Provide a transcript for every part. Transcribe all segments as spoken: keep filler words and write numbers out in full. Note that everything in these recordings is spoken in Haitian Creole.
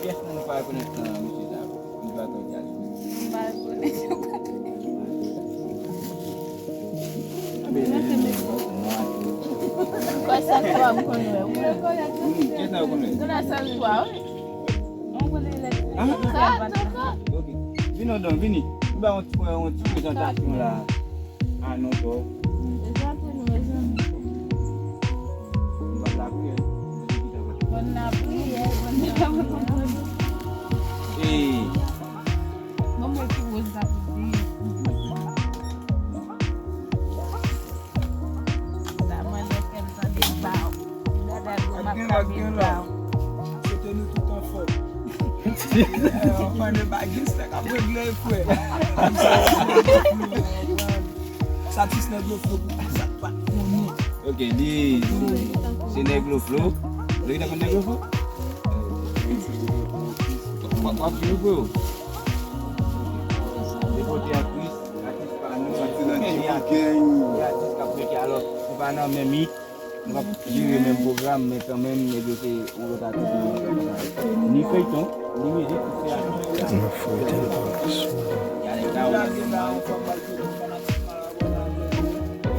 Kiyès nan nou pa rekonèt nan mesye sa yo? Nou pa rekonèt Djali. M pa rekonèt. Kiyès nan yo konnen? Sa, sa. Ok. Vini non, vini. M ba yon ti, yon ti prezantasyon la. Ah non, bro. Mezanmi, mezanmi. Bòn lapriyè. Bòn lapriyè, bòn lapriyè. Hey. Bon, mwen ki woz la pou di. Sa mwen lè kèm tande ba. Dada gwo map tande ba. Kote nou tout anfòm. Anfòm de bagay, se ka regle frè. Satis nèg lo flo pou sa pa konnen. Ok, li se nèg lo flo. Ou te konn nèg lo flo? W ap, w ap viv pou yo. Depote aktris, atis pa nou, atis k ap fè alò, se pa nan menm it. Nou p ap jere menm pwogram, men kanmenm, nèg yo se yon lòt atis nan. Ni feyton, ni mizik, tout se atis. N ap fouye tèlman sou. Y a nèg sa yo, nèg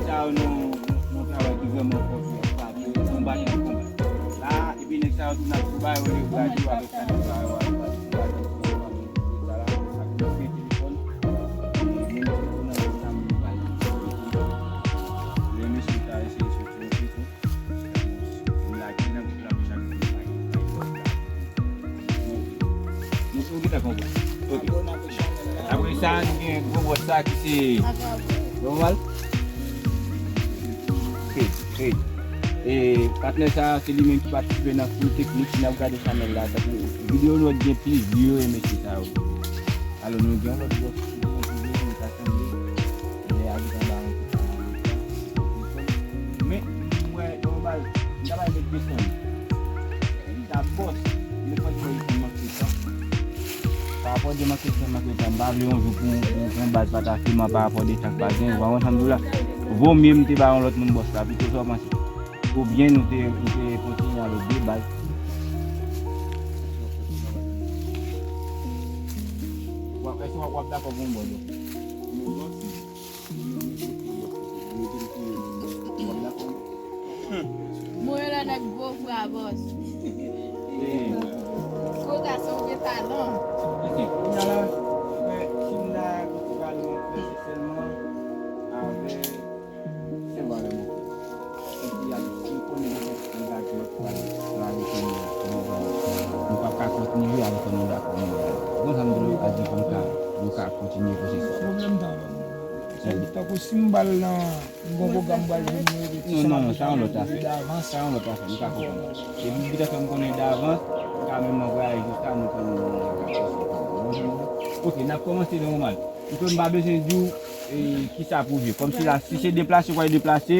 sa yo, nou, nou, nou travay ki vrèman fò, ki ap frape, konbat nan konbat. La, epi nèg sa yo tou n ap tou ba yo le gradyo avèk sa nèg sa yo, avèk sa nèg sa yo, avèk sa nèg sa yo, avèk telefòn. Lè mesye ta eseye soti yon ti kou, m lage nan gwoup la pou chak moun pa gen, pa gen lòt la. Nou, nou gentan konprann. Ok. Apre sa, nou gen gwo bòs sa ki se Normal. Hey, hey. E patnè sa, se li menm ki patisipe nan full teknik, si n ap gade chanèl la, tankou videyo nou gen plizyè mesye sa yo. Alò, nou gen yon lòt bòs ki gen yon videyo nou ka sanble. Lè a gen anba yon ti pa nan leta. Men, mwen, Normal, m ta bay met desann. M ta bòs, men fòk mwen manke tan. Pa rapò de manke tan, manke tan. M pa vle yon jou pou, pou, pou yon baz pa ta fimen pa rapò de tan k pa gen. Ou konprann sa m di w la? Vo mye m te ba yon lòt moun bòs la, pito sa w panse? Oubyen nou te, nou te kontinye avèk de baz. W ap, èske w ap dakò pou yon bòs? Mwen la nèg gwo vwa bòs. Gwo gason gen talan. Kounye a la, fè fim la, nou pral nan fè sèlman avèk Sen Valè Mouko. Epi a, nou konnen nou gen angajman pou al, pou al rete nou, nou p ap ka kontinye avèk nou dakò nou la. Bon, sa m di nou, a di pou nou ka, nou ka kontinye pwosesis la. Pwoblèm talan. Tankou si m ba l nan M gon pwogram m pral jwenn nou repetition. Non, non, non, sa yon lòt afè. Sa yon lòt afè, nou ka konprann. Depi w gentan fè m konnen davans, m ka menm anvwaye jiska nou konn. Ok, n ap kòmanse nòmal. M kwè m pa bezwen di w, e, kisa pou w jwe. Kòmsi la, si se deplase, w pral deplase,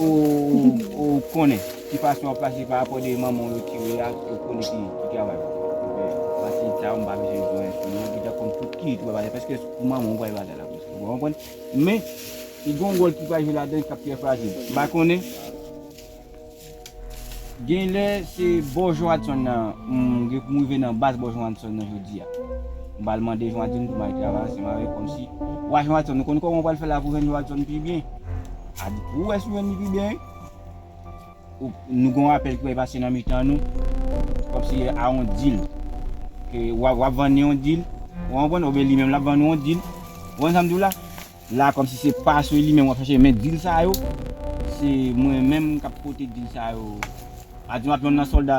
ou, ou konnen ki fason w ap plase pa rapò de manman w yo tire a, ou konnen ki, ki travay. Ok, pase sa, m pa bezwen di w anyen sou yo, ou gentan konn tout ki rit w pral pase, paske pou manman w pral pase la, ou konprann? Men, li gen yon wòl ki pral jwe ladan l k ap trè frajil. M pa konnen. Genlè se bò Joadson nan, m gen pou m rive nan baz bò Joadson nan jodi a. M pral mande Joadson pou m al travay ansanm avè l kòmsi. Wa Joadson, nou konn kòman w pral fè la pou jwenn Joadson pi byen. A di pou w wè si w jwenn li pi byen. Ou, nou gen yon apèl ki pral pase nan mitan nou, kòmsi a yon dil. Ke w ap, w ap vann li yon dil, ou konprann, oubyen li menm l ap vann ou yon dil. Ou konprann sa m di w la? La, kòmsi se pa sou li menm w ap chache, men dil sa yo, se mwen menm k ap pote dil sa yo. A di m ap yonn nan sòlda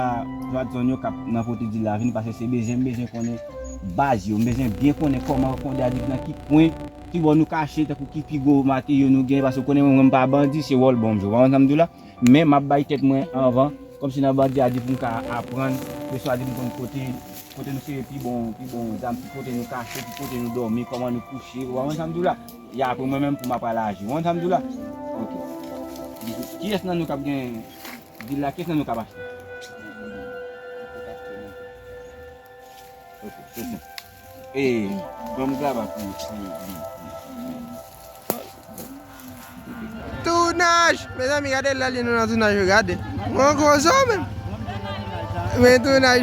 Joadson yo k ap nan pote dil la vini, paske se bezwen, m bezwen konnen baz yo, m bezwen byen konnen kòman yo fondye a di nan ki pwen, ki bò nou kache, tankou ki pi gwo materyo nou gen, paske w konnen mwen, mwen m pa bandi, se wòl bon m jwe. Ou konprann sa m di w la? Men m ap bay tèt mwen anvan, kòmsi nan bandi a di pou m ka aprann, ke swa di m konn kote, kote nou sere pi bon, pi bon zam, ki kote nou kache, ki kote nou dòmi, kòman nou kouche, ou konprann sa m di w la? E apre mwen menm pou m ap al aji, ou konprann sa m di w la? Ok. Kiyès nan nou k ap gen dil la, kiyès nan nou k ap achte? Ok, ok. E, ban m graba pou, pou, pou, pou. Tounaj! Mezanmi, gade lè li nou nan tounaj, gade. Mwen kozo menm. Men tounaj.